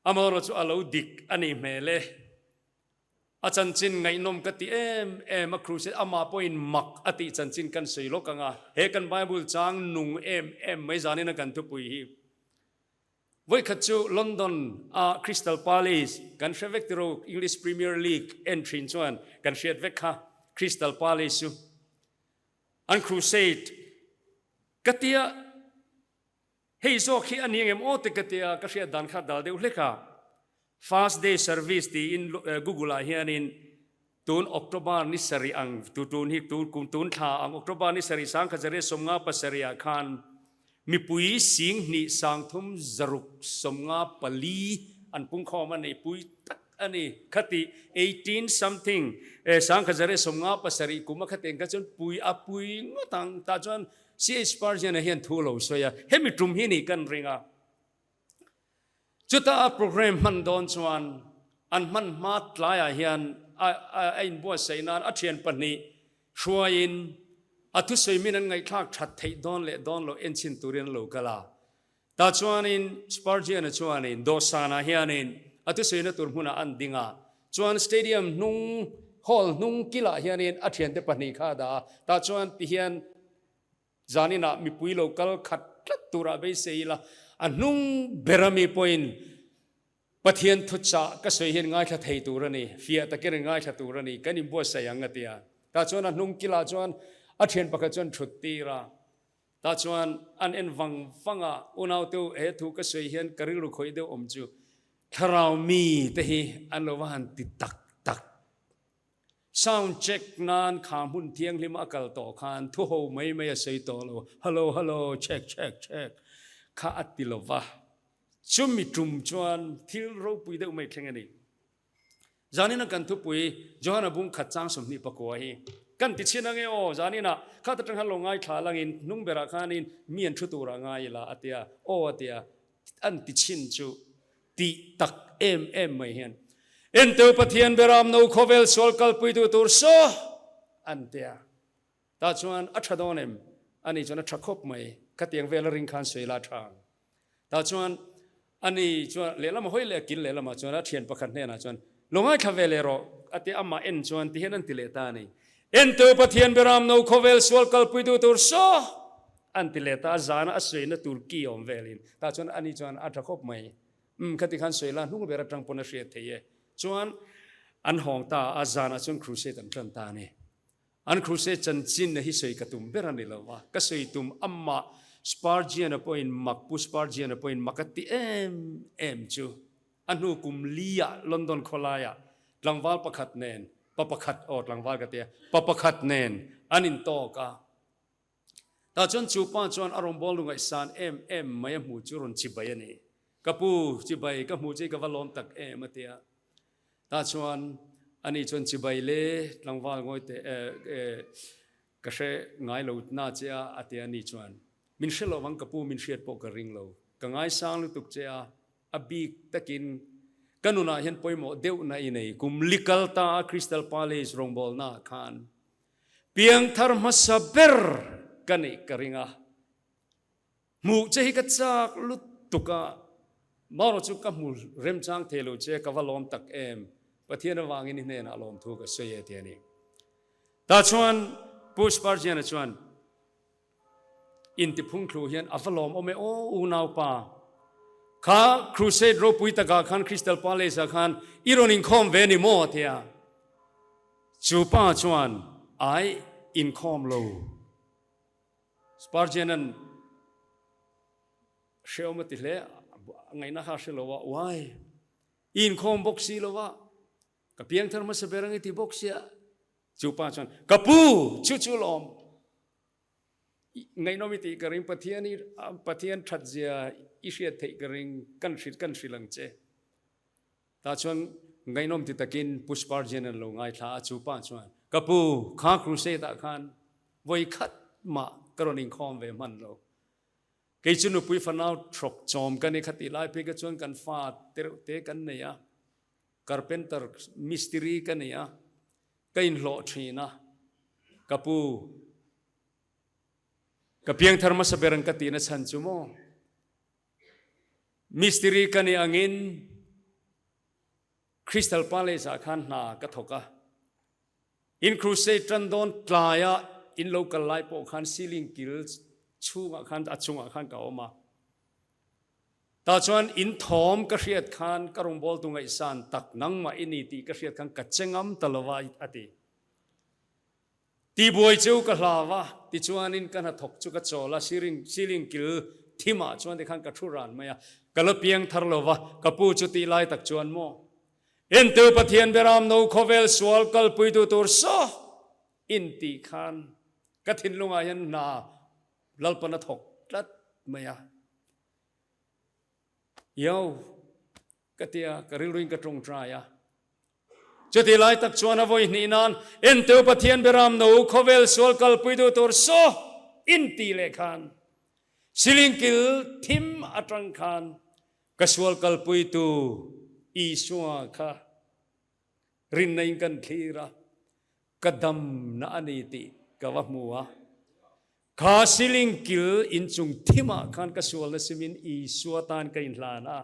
Amaherawhchu chu a lo dik a nih hmel e. A chanchin ngaihnawm ka ti em em a, Crusade amah pawhin mak a tih chanchin kan sawi lawk ang a, he kan Bible chang nung em em mai zanin a kan thupui hi. Vawikhat chu London a Crystal Palace kan hre vek tiro English Premier League en thin chuan kan hriat vek kha Crystal Palace chu an Crusade ka tia Hei zawk hi a ni engem aw te ka tia ka hriat dan kha dal deuh hlek a. First day service tiin Google ah hianin tun October ni sarih ang tu tun hi tu kum tun thla ang October ni sarih 1957 ah khan mipui 20 3 654 an pungkhawm a nei pui tak a ni khati 18 something 1957 kum a khateng kha chuan pui a pui ngawt ang tah chuan CH Spurgeon-a hian thu a lo sawi a, hemi tum hi nih kan ring a. Chuta a program hman dawn chuan an hman hma tlaiah hian a a inbuatsaih nan a thian pahnih hruaiin a thusawi min an ngaihthlak that theih dawn leh dawn loh enchhin turin a lo kal a. Tah chuanin Spurgeon-a chuanin dawhsanah hianin a thusawina tur hmunah an ding a, chuan stadium hnung hall hnung kilah hianin a thiante pahnih kha a dah a, tah chuan tihian zaninah mipui lo kal khat tlat turah beisei ila a hnung ber ami pawhin Pathian thuchah ka sawi hian ngaithla thei tur a ni, fiah takin an ngaithla tur a ni, kan inbuatsaih ang a ti a. Tah chuan a hnung kilah chuan a thian pakhat chuan thut tir a. Tah chuan an en vang vang a, unaute u, he thu ka sawi hian ka rilru khawih deuh awm chu thlarau mi te hi an lo va han ti tak tak. Sound check nan kha hmun thianghlim a kal tawh khan thu ho mai mai a sawi tawh lo, hello hello check check check kha a ti lo va. Chumi tum chuan thil ropui deuh mai thleng a ni. Zanin a kan thupui Johana bung khat chang 24 hi kan ti chhin ange aw, zanin ah khat atang khan lo ngaithla langin hnung berah khanin mi an thu turah ngai ila a tia, aw a tia, an ti chhin chu tih tak em em mai hian Enteu Pathian beram no khawvel sual kalpuitu tur saw an tia. Tah chuan a tha dawn em? Ani chuan a tha khawp mai, khatiang vel a ring khan sawi la tha ang. Tah chuan ani chuan lehlam a hawi leh a kil lehlamah chuan a thian pakhat hnenah chuan, Lo ngaithla ve leh rawh, a ti amah en chuan ti hian an ti leh ta a ni. Enteu Pathian beram no khawvel sual kalpui duh tur saw! an ti leh ta a, zana a sawina tur ki awm velin. Tah chuan ani chuan a tha khawp mai. Umm, khati khan sawi la hnung ber atang pawn a hriat thei e. Chuan an hawng ta a, zanah chuan crusade an tan ta a ni. An Crusade chanchin hi sawi ka tum ber a ni lo a, ka sawi tum amah Spurgeon-a pawhin mak, Pu Spurgeon-a pawhin mak a ti em em chu. A hnu kum li-ah London khawlaiah tlangval pakhat nen, pa pakhat, aw tlangval ka ti a, pa pakhat nen an intawk a. Tah chuan chu pa chuan a rawngbâwl lu ngaihsân em em mai a hmuh chu rawn chibai a ni. Ka pu, chibai ka hmuh che i ka va lâwm tak em a ti a. Tah chuan ani chuan chibai le tlangvâl ngawi teh eh, ka hre ngai lo na che a a ti a ni chuan min hre lo vang ka pu min hriat pawh ka ring lo. Ka ngaisâng lutuk che a, a bik takin ka nunah hian pawimawh deuhna i nei. Kum li kal ta a Crystal Palace rawngbâwlnaah khân Piangthar hmasa ber ka nih ka ring a, hmuh che hi ka chak lutuk a, marawh chu ka hmu remchang thei lo che, ka va lawm tak em, Pathian avangin i hnenah lawmthu ka sawi e ti a ni. Tah chuan Pu Spurgeon-a chuan intiphungthlu hian a va lawm awm e aw unaupa, kha Crusade ropui takah khan Crystal Palace-ah khan i rawn inkhawm ve ni maw? a ti a. Chu pa chuan ai inkhawm lo. Spurgeon-a'n hrehawm a ti hle, a ngaihna kha a hre lo a, Uai, i inkhawm bawk si lo a, ka piangthar hmasa ber ang i ti bawk sia. Chu pa chuan, Ka pu, chu chu lawm. Ngaihnawm i tih ka ring, Pathian i Pathian that zia i hriat theih ka ring, kan hrilh kan hrilh ang che. Tah chuan ngaihnawm ti takin Pu Spurgeon an lo ngaithla a, chu pa chuan, Ka pu, kha crusade ah khan vawi khat mah ka rawn inkhawm ve hman lo. Kei chu nupui fanau hrawk chawm ka ni kha tih lai phei kha chuan kan fa tereuh te kan nei a, carpenter mistiri ka ni a, ka inhlawh thin a, ka pu, ka piangthar hmasa ber ang ka tihna chhan chu maw? Mistiri ka nih angin Crystal Palace ah khan hna ka thawk a, in crusade tan dawn tlaia in lo kal lai pawh khan ceiling kil chhungah khan a chungah khan ka awm a. Tah chuan in thawm ka hriat khan ka rawngbawltu ngaihsan tak nangmah i ni tih ka hriat khan ka che ngam ta lo va a ti. Tibuai chu ka hlau a, tichuanin ka hnathawk chu ka chawl a, ceiling kil thimah chuan tikhan ka thu ran mai a, ka la piang thar lo va, ka pu chu tih lai tak chuan maw Entu Pathian Beram no khawvel sual kalpuitu tur saw in tih khan ka thinlungah hian hna Lalpan a thawk tlat mai a. Iau ka tia ka rilruin ka tawngtai a. Chuti lai tak chuan a vawi hnih nan Enteu Pathian Beram no khawvel sual kalpui duh tur saw in ti leh khan siling kil thim atang khan ka sual kalpuitu Isua kha rinna in kan thlir a, ka damna a ni tih ka va hmu a. Kha siling kil inchung thimah khan ka sualna simin Isua tan ka inhlan a.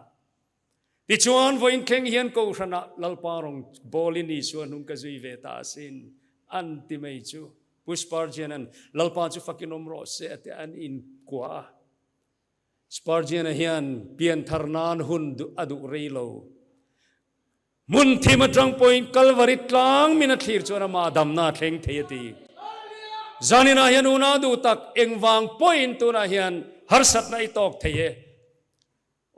Tichuan, vawiin thleng hian Kohhranah Lalpa rawng bawlin Isua hnung ka zui ve ta asin, an ti mai chu. Pu Spurgeon-a'n Lalpa chu fakin awm rawh se a ti a, an inkuah a. Spurgeon-a hian pianthar nan hun a duh rei lo. Hmun thim atang pawhin Kalvari tlang min a thlir chuan amah damna a thleng thei a ti. Zaninah hian unau duh tak engvang pawhin tunah hian harsatna i tawk thei e.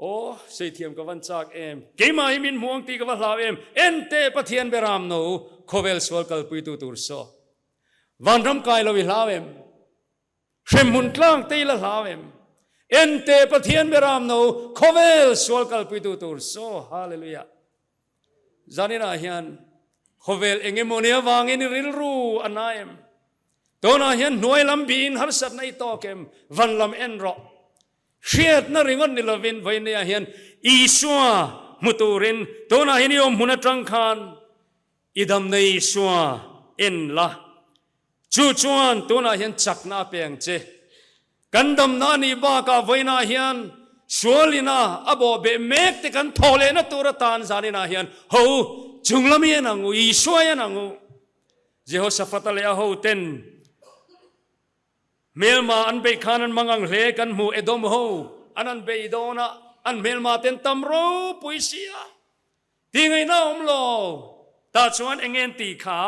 Aw, seithiam ka van chak em! Keimah hi min hmu ang tih ka va hlau em! En teh Pathian Beram no, khawvel sual kalpuitu tur saw. Vanram kai lo i hlau em? Hremhmun tlang te i la hlau em? En teh Pathian Beram no, khawvel sual kalpuitu tur saw. Hallelujah! Zaninah hian khawvel engemawni avangin i rilru a na em? Tunah hian hnuai lam bihin harsatna i tawk em? Van lam en rawh. Hriatna ringawt ni lovin vawinia hian Isua hmu turin tunah hian i awm hmun atang khan i damna Isua en la. Chu chuan tunah hian chakna a pe ang che. Kan damna a nih bakah vawiinah hian sualina a bawhbeh mek te kan thawh lehna tur atan zaninah hian ho chung lam i en ang u, Isua i en ang u. Jehoshaphat-a leh a hoten Hmelma an beih khan an mang ang hle kan hmu Edom ho an an bei dawn a, an hmelma ten tam ropui si a, ti ngaihna a awm lo. Tah chuan eng nge an tih kha?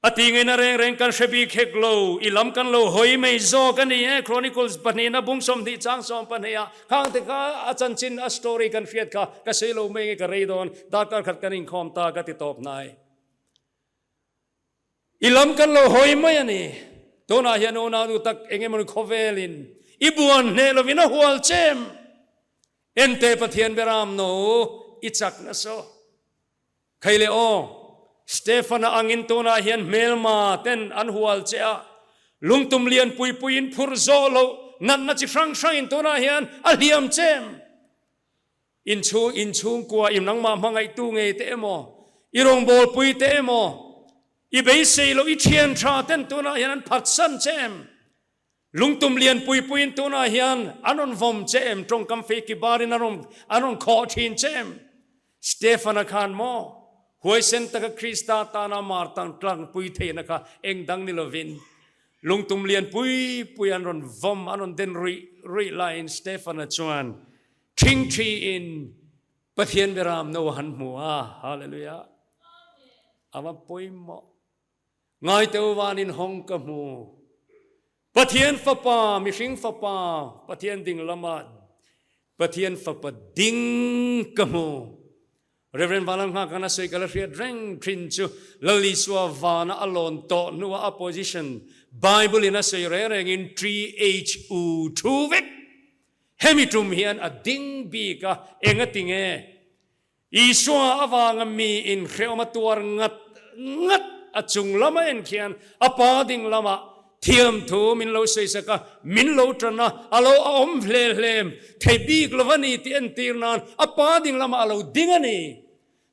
A ti ngaihna reng reng kan hre bik hek lo, i lam kan lo hawi mai zawk a ni e, Chronicles pahnihna bung 20 chang 12 ah khang te kha a chanchin a story kan hriat kha ka sawi lo mai nge ka rei dawn, darkar khat kan inkhawm ta ka ti tawp hnai. I lam kan lo hawi mai a ni. Tunah hian unau nu tak eng emawni khawvelin i buan hneh lovin a hual chem. Ente Pathian Beram no i chak nasa. Khei le aw, Stefana angin tunah hian hmelma ten an hual che a, lungtum lian pui puiin phurh zawh loh natna chi hrang hrangin tunah hian a hliam chem. Inchhung inchhungkua i nangmah hmangaihtu ngei te emaw, i rawngbawlpui te emaw, i beisei loh i thian tha ten tunah hian an phatsan che em? Lungtum lian pui puiin tunah hian an rawn vawm che em? Tawngkam fei ki barin an rawn an rawn khawh thin che em? Stefana khan maw huaisen taka Krista tana martang tlangpui theihna kha eng dang ni lovin lungtum lian pui pui an rawn vawm an rawn den ruih ruih laiin Stefana chuan Ṭhingṭhi in Pathian Beram no a han hmu a, Hallelujah! A va pawimawh. Ngaiteu van in hawng ka hmu. Pathian Fapa, mihring Fapa, Pathian ding lamah Pathian Fapa ding ka hmu. Rev. Vanlalnghaka'n a sawi ka la hriat reng thin chu Lal Isua vana a lawn tawh hnua a position Bible in a sawi reng rengin THU thu vek hemi tum hian a ding bik a, engati nge Isua avanga mi in hrehawm a tuar ngat ngat a chung lama en khian a pa ding lamah thiam thu min lo sawisak a, min lo tan a, a lo awm hle hlem thei bik lo a ni tih entir nan a pa ding lamah a lo ding a ni.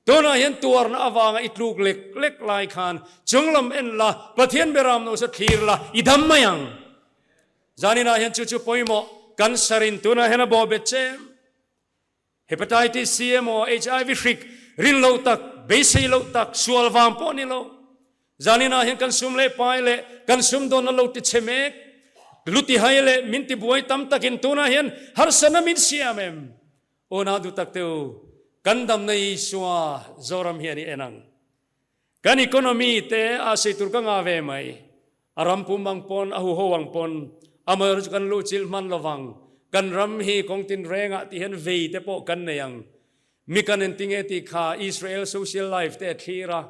Tunah hian tuarna avanga i tluk lek lek lai khan chung lam en la, Pathian beram no sa thlir la, i dam mai ang. Zaninah hian chu chu pawimawh kan sarin tunah hian a bawhbet che. Hepatitis C emaw HIV hrik rin loh tak, beisei loh tak, sual vang pawh ni lo. Zaninah hian kan sum leh pai leh kan sumdawn a lo ti chhe mek. Lutihai leh min ti buai tam takin tunah hian harsatna min siam em? Aw na duh tak te u, kan damna Isua Zoram hian i en ang. Kan economy te a sei tur ka ngah ve mai. A ram pum ang pawn, a huho ang pawn, amaherawhchu chu kan luhchilh hman lovang. Kan ram hi kawng tinrengah ti hian vei te pawh kan nei ang. Mi kan entinge tih kha Israel social life te a thlir a.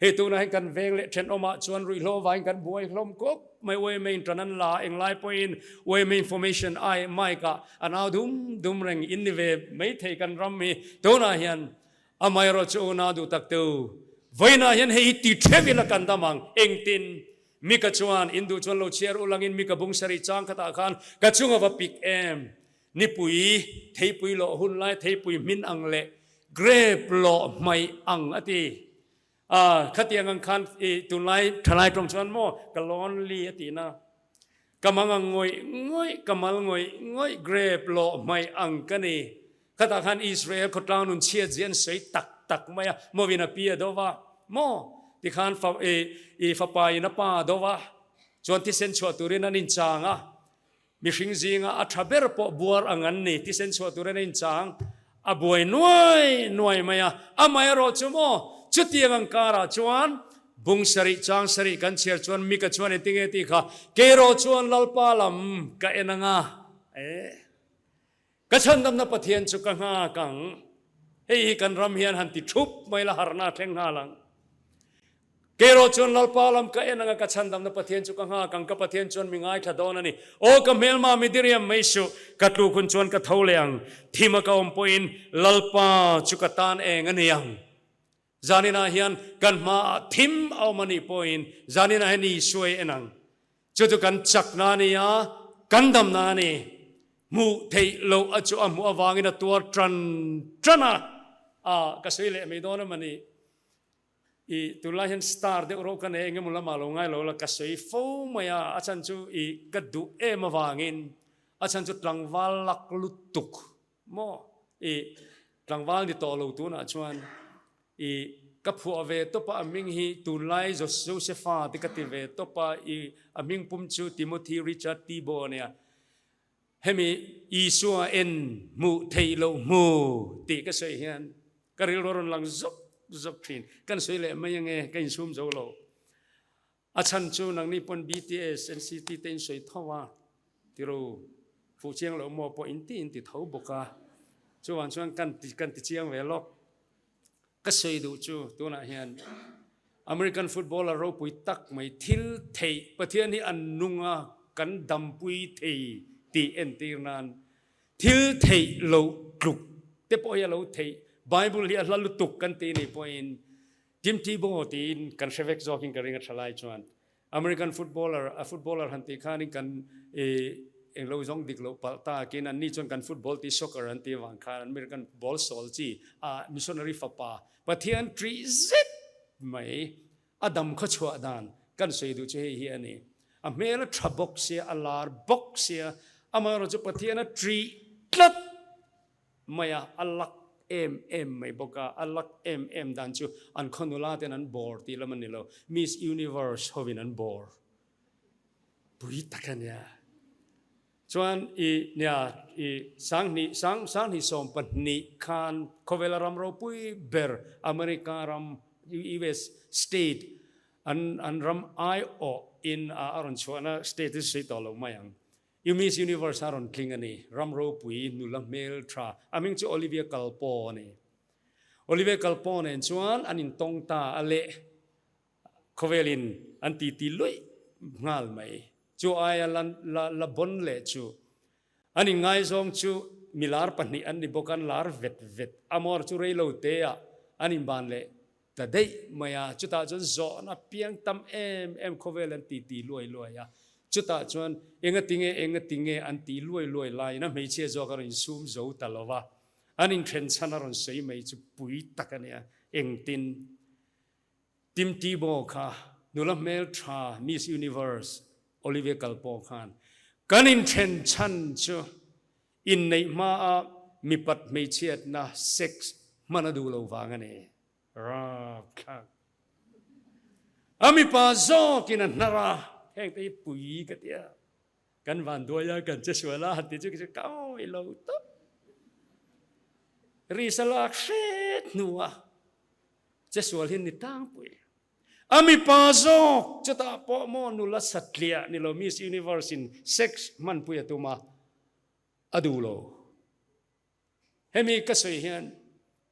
Hei tunah hian kan veng leh thenawmah chuan ruihhlo vangin kan buai hlawm kawp mai. Uaime in tan an la a, englai pawhin uaime information ai mic ah an au dum dum reng in ni ve maithei kan ram hi tunah hian. Amaherawh chu unau duh tak te u, vawiinah hian hei hi ti theuh ila kan dam ang. Engtin? Mika chuan, In duh chuan lo chhiar ulangin Mika bung sarih chang khatah khan ka chung a va pik em? Nipui, theipui lawh hun lai theipui hmin ang leh grape lawh hmaih ang a ti. A, khatiang ang khan i tunlai thalai tawng chuan maw ka lonely a tihna. Ka mang ang ngawih ngawih, ka mal ngawih ngawih grape lawh hmaih ang ka ni. Khatah khan Israel khawtlang nun chhiat zia an sawi tak tak mai a, mawin a pi a do va, maw? Tikhan fa, i, i fapa in a pa a do va, chuan thisen chhuah turin an inchang a, mihring zinga a tha ber pawh buar ang an ni, thisen chhuah turin an inchang, a buai nuai nuai mai a, amaherawh chu maw, chutiang ang karah chuan bung sarih chang sarih kan chhiar chuan Mika chuan engtinge tih kha, Keirawh chuan Lalpa lam ka en ang a, eh. Ka chhandamna Pathian chu ka nghak ang. Hei hi kan ram hian han ti thup mai la harhna a thleng nghal ang. Keirawh chuan Lalpa lam ka en ang a, ka chhandamna Pathian chu ka nghak ang, ka Pathian chuan mi ngaithla dawn a ni. Aw ka hmelma mi diriam mai suh, ka tluk hun chuan ka tho leh ang. Thima ka awm pawhin Lalpa chu ka tan eng a ni ang. Zaninah hian kan hmaah thim a awm a nih pawhin zaninah hian Isua i en ang. Chu chu kan chakna a ni a, kan damna a ni. Hmuh theih loh a chu a hmuh avangin a tuar tan tan a. A, ka sawi leh mai dawn em a ni. I tunlai hian star deuh rawh ka nei eng emaw lamah lo ngai lo la, ka sawi fo mai a, a chhan chu i ka duh em avangin a chhan chu tlangval lak lutuk Maw? I tlangval ni tawh lo tunah chuan i ka phuah ve tawp a, a hming hi tunlai Josepha te ka ti ve tawp a, i a hming pum chu Timothy Richard Tebow a nia. Hemi Isua en hmuh theih loh hmu tih ka sawi hian ka rilru a rawn lang zawk zawk thin. Kan sawi leh mai ange, ka insum zo lo. A chhan chu nangni pawn BTS, NCT te in sawi tho a, tiro fuh chiang loh maw pawh in ti in ti tho bawk a, chuvang chuan kan ti kan ti chiang ve lawk. Ka sawi duh chu tunah hian American footballer ropui tak mai thil theih Pathian hi an nung a, kan dampui thei tih entir nan thil theih loh tluk te pawh hi a lo theih, Bible hi a hla lutuk kan tih nih pawhin Tim Tebow tiin kan hre vek zawkin ka ring a tha lai chuan American footballer a footballer han tih khanin kan i englo zawng dik loh palh takin anni chuan kan football tih soccer an tih avang khan American ball sawl chi a missionary fapa Pathian ṭih zet mai a dam khaw chhuah dan kan sawi duh chu hei hi a ni. A hmel a ṭha bawk sia, a lar bawk sia, amaherawhchu Pathian a ṭih tlat mai a, a lak em em mai bawk a, a lak em em dan chu an khaw nula ten an bawr tih lam a ni lo, Miss Universe hovin an bawr pui tak a nia. Chuan i nia i sanghnih sang sanghnih 12 khan khawvela ram ropui ber America ram US state an an ram aiawh in a a rawn chhuahna state hi sawi tawh lo mai ang. I Miss Universe a rawn tling a ni. Ram ropui nula hmel tha. A hming chu Olivia Culpo a ni. Olive Kalpo nen chuan an intawng ta a leh khawvelin an titi luih nghal mai. Chu aia la la la bon leh chu an inngaizawng chu milar pahnih an ni bawk an lar vet vet. Amor chu reilo teah an inban leh ta daih mai a, chutah chuan zawhna piang tam em em khawvel an titi luai luai a, chutah chuan enga tinge enga tinge an tih luai luai laiin a hmeichhia zawk a rawn insum zo ta lo va, an inthen chhan a rawn sawi mai chu pui tak a nia, engtin Tim Tebow kha nula hmel tha Miss Universe Olivia Culpo khan kan inthen chhan chu inneih hmaa mipat hmeichhiatna sex hman a duh lo vang a ni. Rapthlak. A mipa zawkin a hnar a, heng te hi pui ka ti a, kan vanduai a, kan che sual a, han ti chu ka awih lo tawp. Risa lak hret hnua che sual hi ni tlangpui. A mipa zawk chutah pawh maw nula satliah ni lo Miss Universe in sex hmanpui a tum a, a duh lo. Hemi ka sawi hian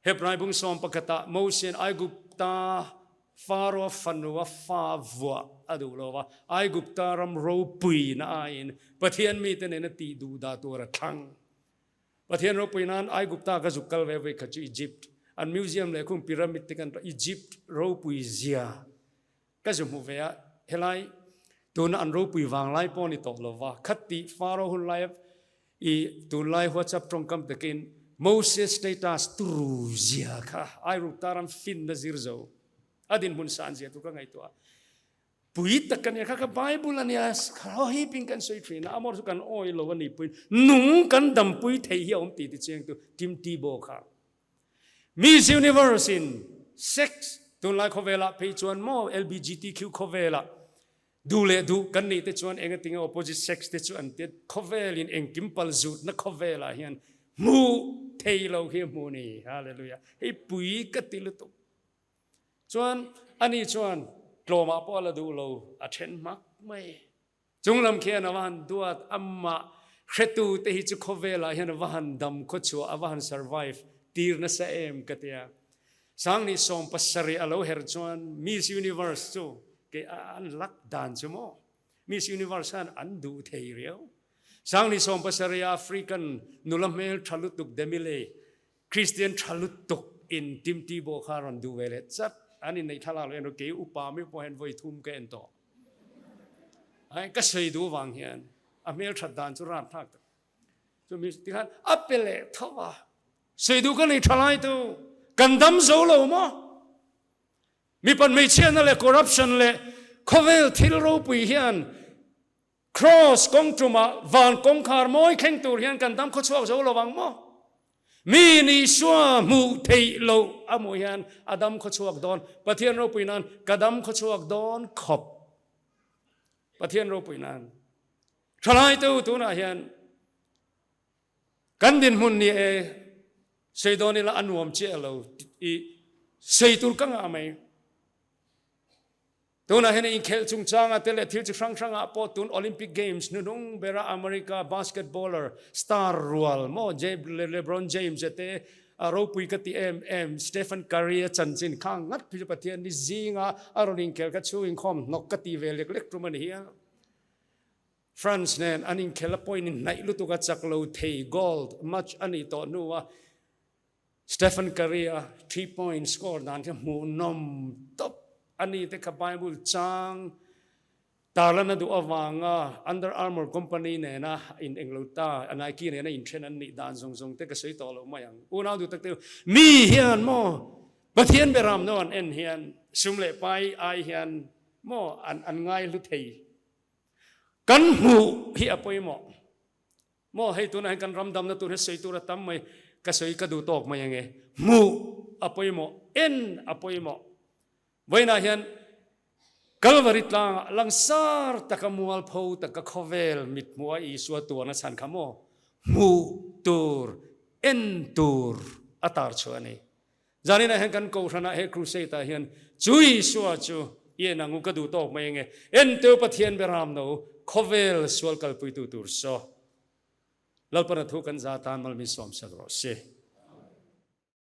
Hebrai bung sawm pakhatah Mosian Aigupta Pharaoh fanua fa vuah a duh lo va, Aigupta ram ropui na aiin Pathian mite nena tih duh dah tur a thlang. Pathian ropui nan Aigupta ka zuk kal ve voi khat chu Egypt an museum leh khung pyramid te kan Egypt ropui zia Ka zu hmu ve a, helai tuna an ropui vang lai pawh a ni tawh lo va, khat tih Pharaoh hun laia i tunlai WhatsApp tawngkam takin Moses status turu zia kha Airuk taram finna zir zo a dinhmun san zia tur ka ngaihtuah a. Pui tak ka nia kha ka Bible a nia, ho hi ping kan sawi thin a, amawr chu kan awi lo a ni puiin nung kan dampui thei hi a awm tih tichiangtu Tim Tebow kha. Miss Universe in sex tunlai khawvelah phei chuan maw LBGTQ khawvelah duh leh duh kan nih te chuan engatinge opposite sex te chu an tia khawvelin engkim pal zutna khawvelah hian hmuh thei lo hi a hmu ni. Hallelujah. Hei pui ka ti lutuk. Chuan ani chuan tlawmah pawh a la duh lo a then hmak mai. Chunglam khian a va han duat, amah hretu te hi chu khawvelah hian a va han dam khawchhuah, a va han survive tir nasa em ka ti a. Sangni 70 a lo her chuan Miss Universe chu kei an lak dan chu maw? Miss Universe khan an duh thei riau. Sangni 70 a African nula hmel tha lutuk Demile Kristian tha lutuk in Tim Tebow kha rawn duh ve leh chat. An inneih thlalak lo en rawh, kei upa mi pawh hian vawi thum ka en tawh. Ai ka sawi duh vang hian a hmel that dan chu rap thlak tak. Chu mi ti khan a pe leh tho a. Sawi duh ka nei tha lai tu kan dam zo lo maw? Mipat hmeichhiatna leh corruption leh khawvel thil ropui hian Kraws kawng tumah van kawngkhar mawi thleng tur hian kan dam khawchhuak zo lo vang maw? Mi in Isua hmuh theih loh a hmuh hian a dam khawchhuak dawn. Pathian ropui nan ka dam khawchhuak dawn khawp. Pathian ropui nan. Thalai te u tunah hian kan dinhmun ni e sei dawn ila a nuam chiah lo i sei tur ka ngah mai. Tunah hian inkhelh chungchanga te leh thil chi hrang hrangah pawh tun Olympic Games hnuhnung bera America basketballer star rual maw LeBron James a te a ropui ka ti em em Stephen Curry a chanchin kha ngat phei chu Pathian ni zinga a rawn inkhelh kha chhung inkhawm hnawk ka ti ve lek lek tum a ni hial. France nen an inkhelh a point in hnaih lutuk a chak lo thei gold match a nih tawh hnua Stephen Curry a 3 point score dan khi hmuhnawm tawp a ni te kha Bible chang tarlan a duh avanga Under Armour company nena in englo ta Nike nena inthen an nih dan zawng zawng te ka sawi tawh lo mai ang. Unau duh tak te mi hian maw Pathian beram no an en hian sum leh pai ai hian maw an an ngai hlu thei. Kan hmuh hi a pawimawh. Maw hei tunah hian kan ram damna tur hi sawi tur a tam mai, ka sawi ka duh tawk mai ange. Hmuh a pawimawh, en a pawimawh. Vawiinah hian Kalvari tlangah langsar taka mualpho taka khawvel mithmuha Isua tuarna chhan kha maw hmuh tur, en tur a tar chhuah a ni. Zaninah hian kan kohhranah he crusade ah hian chu Isua chu i en ang u ka duh tawk mai ange. Enteu Pathian beram no khawvel sual kalpuitu tur saw. Lalpana thu kan za tan malmin sawm sak rawh se.